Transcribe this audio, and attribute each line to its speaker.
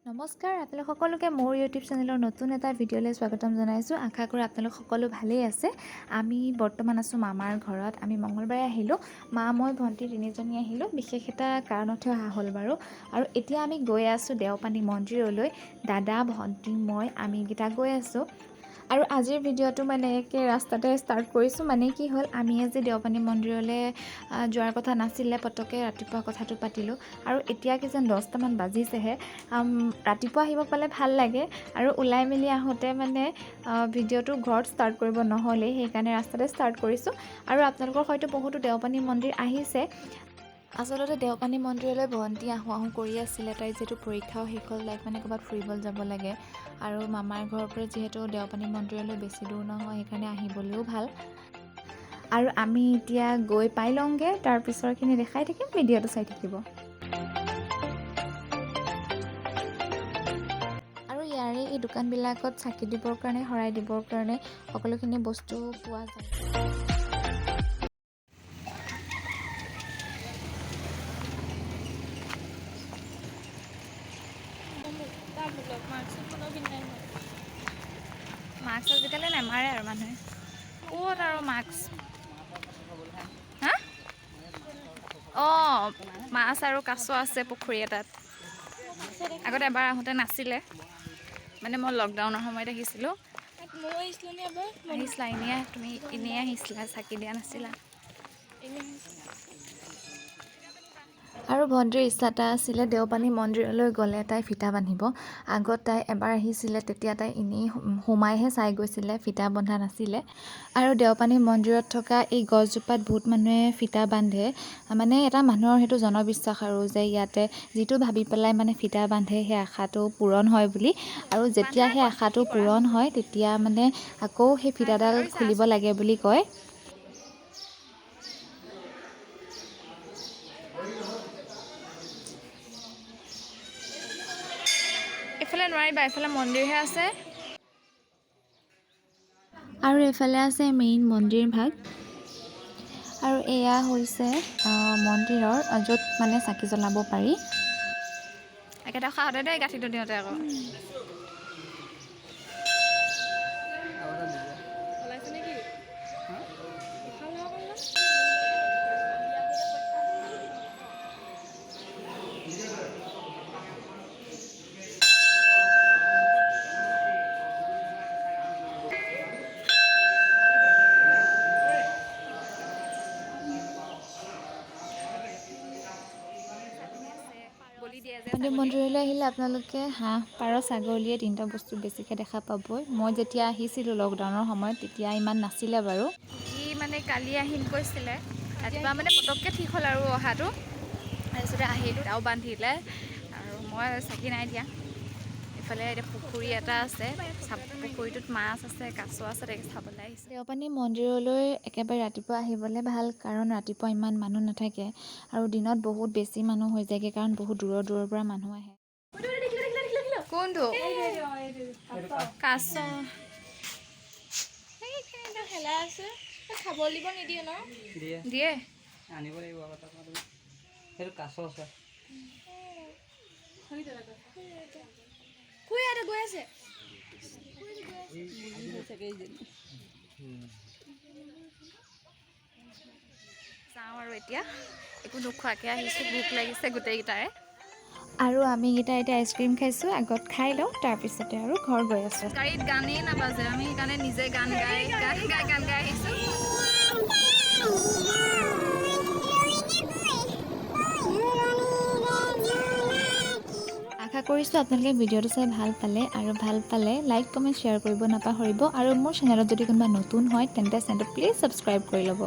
Speaker 1: নমস্কাৰ, আপোনালোক সকলোকে মোৰ ইউটিউব চেনেলৰ নতুন এটা ভিডিঅ'লৈ স্বাগতম জনাইছোঁ। আশা কৰোঁ আপোনালোক সকলো ভালেই আছে। আমি বৰ্তমান আছোঁ মামাৰ ঘৰত। আমি মঙলবাৰে আহিলোঁ। মা, মই, ভণ্টি তিনিজনী আহিলোঁ। বিশেষ এটা কাৰণতহে অহা হ'ল বাৰু। আৰু এতিয়া আমি গৈ আছোঁ দেওপানী মন্দিৰলৈ। দাদা, ভণ্টি, মই আমিকেইটা গৈ আছোঁ। আৰু আজিৰ ভিডিঅ'টো মানে একে ৰাস্তাতে ষ্টাৰ্ট কৰিছোঁ। মানে কি হ'ল, আমি আজি দেওপানী মন্দিৰলৈ যোৱাৰ কথা নাছিলে, পটককৈ ৰাতিপুৱা কথাটো পাতিলোঁ। আৰু এতিয়া কিজান 10টামান বাজিছেহে। ৰাতিপুৱা আহিব পালে ভাল লাগে। আৰু ওলাই মেলি আহোঁতে মানে ভিডিঅ'টো ঘৰত ষ্টাৰ্ট কৰিব নহ'লেই, সেইকাৰণে ৰাস্তাতে ষ্টাৰ্ট কৰিছোঁ। আৰু আপোনালোকৰ হয়তো বহুতো দেওপানী মন্দিৰ আহিছে। আচলতে দেওপানী মন্দিৰলৈ ভণ্টি আহোঁ আহোঁ কৰি আছিলে। তাইৰ যিহেতু পৰীক্ষাও শেষ হ'ল, তাইক মানে ক'ৰবাত ফুৰিবলৈ যাব লাগে। আৰু মামাৰ ঘৰৰ পৰা যিহেতু দেওপানী মন্দিৰলৈ বেছি দূৰ নহয়, সেইকাৰণে আহিবলৈও ভাল। আৰু আমি এতিয়া গৈ পাই লওঁগৈ, তাৰ পিছৰখিনি দেখাই থাকিম, ভিডিঅ'টো চাই থাকিব। আৰু ইয়াৰে এই দোকানবিলাকত চাকি দিবৰ কাৰণে, শৰাই দিবৰ কাৰণে সকলোখিনি বস্তু পোৱা যায়। মাস্ক আজিকালি নেমাৰে আৰু মানুহে। ক'ত আৰু মাস্ক, হা? অঁ, মাছ আৰু কাছ আছে পুখুৰী এটাত। আগতে এবাৰ আহোঁতে নাছিলে, মানে মই লকডাউনৰ সময়ত আহিছিলোঁ। আহিছিলা এনেই তুমি, এনেই আহিছিলা, চাকি দিয়া নাছিলা। আৰু ভণ্টিৰ ইচ্ছা এটা আছিলে, দেওপানী মন্দিৰলৈ গ'লে তাই ফিটা বান্ধিব। আগত তাই এবাৰ আহিছিলে, তেতিয়া তাই এনেই সোমাইহে চাই গৈছিলে, ফিটা বন্ধা নাছিলে। আৰু দেওপানী মন্দিৰত থকা এই গছজোপাত বহুত মানুহে ফিটা বান্ধে। মানে এটা মানুহৰ সেইটো জনবিশ্বাস আৰু যে ইয়াতে যিটো ভাবি পেলাই মানে ফিটা বান্ধে, সেই আশাটো পূৰণ হয় বুলি। আৰু যেতিয়া সেই আশাটো পূৰণ হয়, তেতিয়া মানে আকৌ সেই ফিটাডাল খুলিব লাগে বুলি কয়।
Speaker 2: এইফালে নোৱাৰিবা, এইফালে মন্দিৰহে আছে।
Speaker 1: আৰু এইফালে আছে মেইন মন্দিৰ ভাগ। আৰু এয়া হৈছে মন্দিৰৰ য'ত মানে চাকি জ্বলাব পাৰি।
Speaker 2: একেটা সাহতে দেই গাঁঠিটো দিওঁতে আকৌ।
Speaker 1: দেওপানী মন্দিৰলৈ আহিলে আপোনালোকে হাঁহ, পাৰ, ছাগলীয়ে তিনিটা বস্তু বেছিকৈ দেখা পাবই। মই যেতিয়া আহিছিলোঁ লকডাউনৰ সময়ত, তেতিয়া ইমান নাছিলে বাৰু।
Speaker 2: ই মানে কালি আহিম কৈছিলে, ৰাতিপুৱা মানে পটককৈ ঠিক হ'ল আৰু অহাটো। তাৰপিছতে আহিলোঁ, তাও বান্ধিলে আৰু মই চাকি নাই দিয়া। এইফালে এতিয়া পুখুৰী এটা আছে, পুখুৰীটোত মাছ আছে, কাছ আছে, তাকে চাবলৈ আহিছোঁ।
Speaker 1: দেওপানী মন্দিৰলৈ একেবাৰে ৰাতিপুৱা আহিবলৈ ভাল, কাৰণ ৰাতিপুৱা ইমান মানুহ নাথাকে। আৰু দিনত বহুত বেছি মানুহ হৈ যায়গৈ, কাৰণ বহুত দূৰৰ দূৰৰ পৰা মানুহ আহে।
Speaker 2: কোনটো কাছ?
Speaker 3: খাব দিব নিদিয়ে ন?
Speaker 4: দিয়ে।
Speaker 2: দিয়ে।
Speaker 4: আনিব লাগিব আকৌ তাৰপৰা তুমি। সেইটো কাছ আছে।
Speaker 3: খুই ইয়াতে গৈ আছে।
Speaker 2: যাওঁ আৰু এতিয়া একো নোখোৱাকৈ আহিছোঁ, ভোক লাগিছে গোটেইকেইটাৰে।
Speaker 1: আৰু আমিকেইটা এতিয়া আইচক্ৰীম খাইছোঁ, আগত খাই লওঁ, তাৰপিছতে আৰু ঘৰ গৈ আছোঁ।
Speaker 2: গাড়ীত গানেই নাবাজে, আমি সেইকাৰণে নিজে গান গাই গান গাই গান গাই আহিছোঁ।
Speaker 1: আশা কৰিছোঁ আপোনালোকে ভিডিঅ'টো চাই ভাল পালে। আৰু ভাল পালে লাইক, কমেণ্ট, শ্বেয়াৰ কৰিব নাপাহৰিব। আৰু মোৰ চেনেলত যদি কোনোবা নতুন হয়, তেন্তে চেনেলটো প্লিজ ছাবস্ক্ৰাইব কৰি ল'ব।